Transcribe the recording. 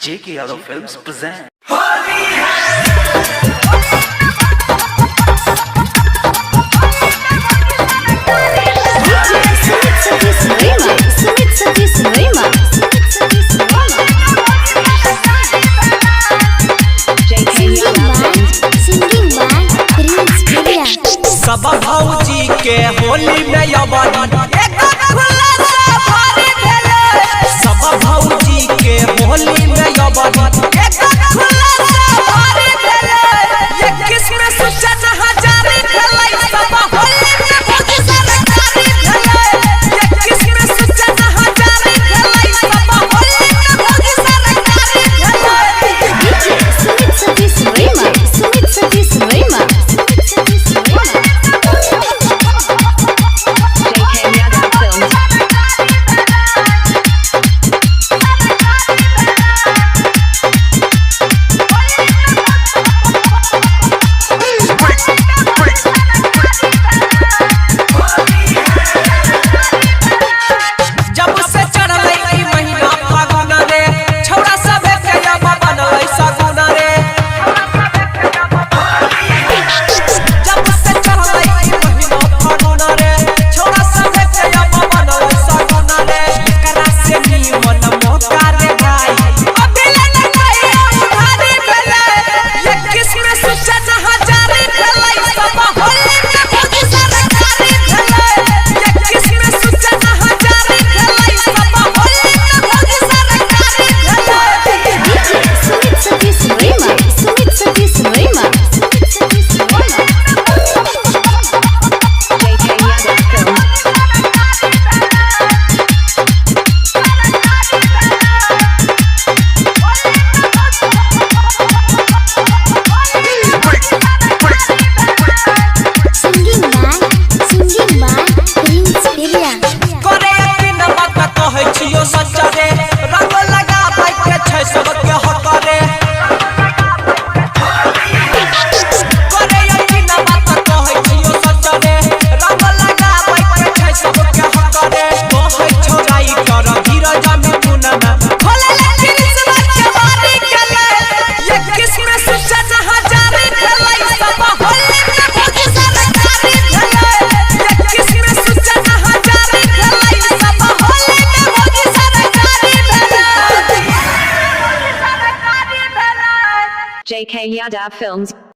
JK Yadav Films present. Sumit Satish Verma, Sumit Satish Verma, Sumit Satish Verma. Singing by Prince Priya. सब भौजी के होली में अबरी एक खुला सा भारी भेलै। सब भौजी के होली में अबरी एक खुला सा भारी भेलै। ये किस्म सुचन हजारी भेलै। सब होली में भौजी सरकारी भेलै। ये किस्म सुचन हजारी भेलै। सब होली में भौजी सरकारी भेलै। DJ Sumit Satish Verma, Sumit Satish Verma, Sumit Satish Verma. JK Yadav Films. जब से चढ़लै ई महीना फागुन रे, छौड़ा सबे के अब बनलै सगुन रे। जब से चढ़लै ई महीना फागुन रे, छौड़ा सबे के अब बनलै सगुन रे। एकरा से निमन मौका रे भाई, अभी ले न कहियो उधारी भेलै। ये किस्म सुचन हजारी भेलै। सब होली में भौजी सरकारी भेलै। ये किस्म सुचन हजारी भेलै। सब होली में भौजी सरकारी भेलै। DJ Sumit Satish Verma, Sumit Satish Verma, Sumit Satish Verma. JK Yadav Films. Singing by Prince Priya. करे बिन बात कहै छियो सच रे, रंग लगा के छै सबके हक रे। करे बिन बात कहै छियो सच रे, रंग लगा के छै सबके हक रे। कहै छोराई कर धीरज में पुनना, खोले ले कृष्ण के बारी केले। ये किस्म सुचन हजारी भेलै। सब होली में भौजी सरकारी भेलै। ये किस्म सुचन हजारी भेलै। सब होली में भौजी सरकारी भेलै। JK Yadav Films.